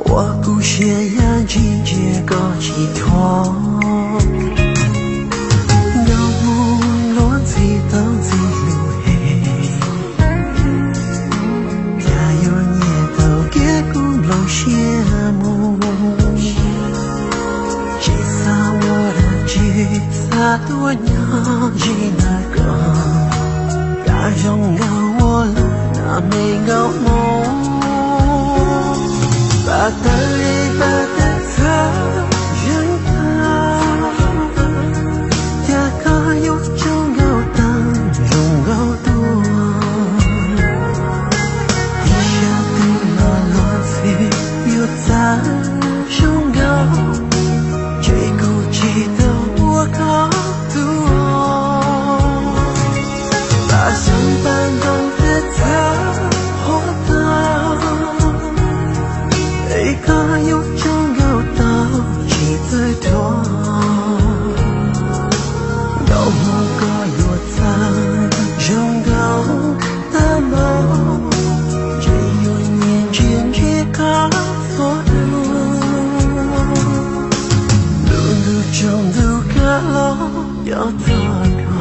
Ua kuv siab yam ntsis ntsia koj tsis thuam. Nkauj Hmoob luag ntxhi tau ntxhi lus hem, cas yuav nyiam tau kiag kuv nplooj siab mus. Tsis xav ua dab tsi, xav tuaj nyob ze ntawm koj. Koj zoo nkauj ua luaj no me nkauj Hmoob, pab tawv li pab tawv txhawv zeeg tag. Cas koj yuav tsaug nkauj tag zoo nkauj dua. Ib sab twg los luag ntxhi yuav txawv zoo nkauj, ntshe kuv tsis tau ua koj tus. Pab xyoob pab ntoo txhawv txhawv huab tag, es koj yuav tsaug nkauj tau tsis txawj dhuav. Nkauj Hmoob koj yuav txawv zoo nkauj tag npaum, ntshe yuav nyiam ntsia ntsia koj txhua hnub. Lub ntuj tsaus ntuj kab los cov txog koj.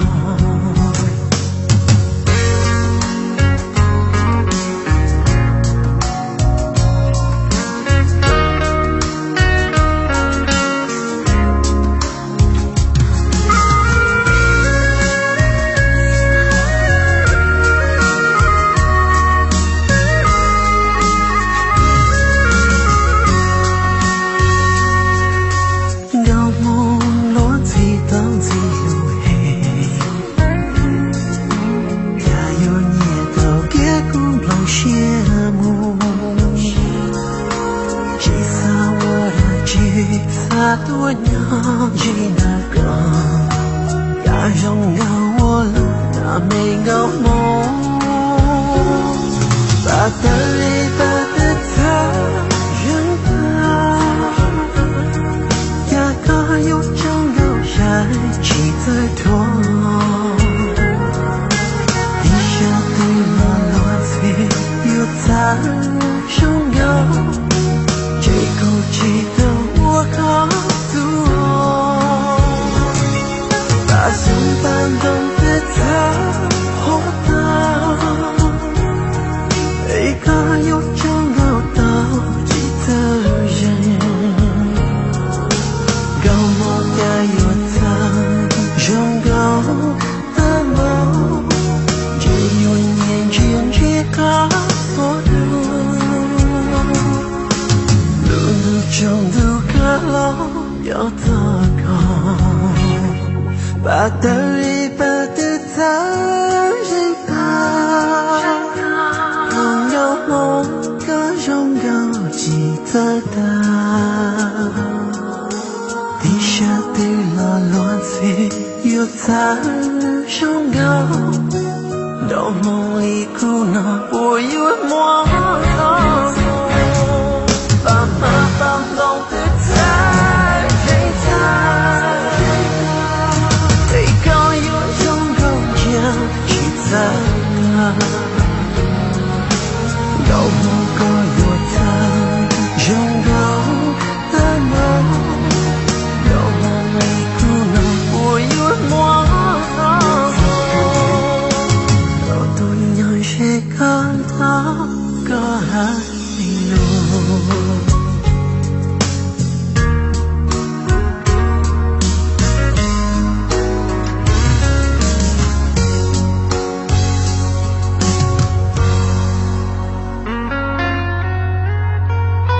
Nkauj Hmoob luag ntxhi tau ntxhi lus hem, cas yuav nyiam tau kiag kuv nplooj siab mus. Tsis xav ua dab tsi, xav tuaj nyob ze ntawm koj. Koj zoo nkauj ua luaj no me nkauj Hmoob, pab tawv li pab tawv txhawv zeeg tag. Cas koj yuav tsaug nkauj yam tsis txawj dhuav. Ib sab twg los luag ntxhi yuav txawv zoo nkauj, ntshe kuv tsis tau ua koj tus. Pab xyoob pab ntoo txhawv txhawv huab tag, es koj yuav tsaug nkauj tau tsis txawj zeeg. Nkauj Hmoob cas yuav txawv zoo nkauj tag npaum, ntshe yuav nyiam ntsia ntsia koj txhua hnub. Lub ntuj tsaus ntuj kab los cov txog koj, pab tawv li pab tawv txhawv zeeg tag. Nkauj Hmoob koj zoo nkauj tsis txawj tag. Ib sab twg los luag ntxhi yuav txawv zoo nkauj, nraug Hmoob li kuv no puas yuav muaj txoj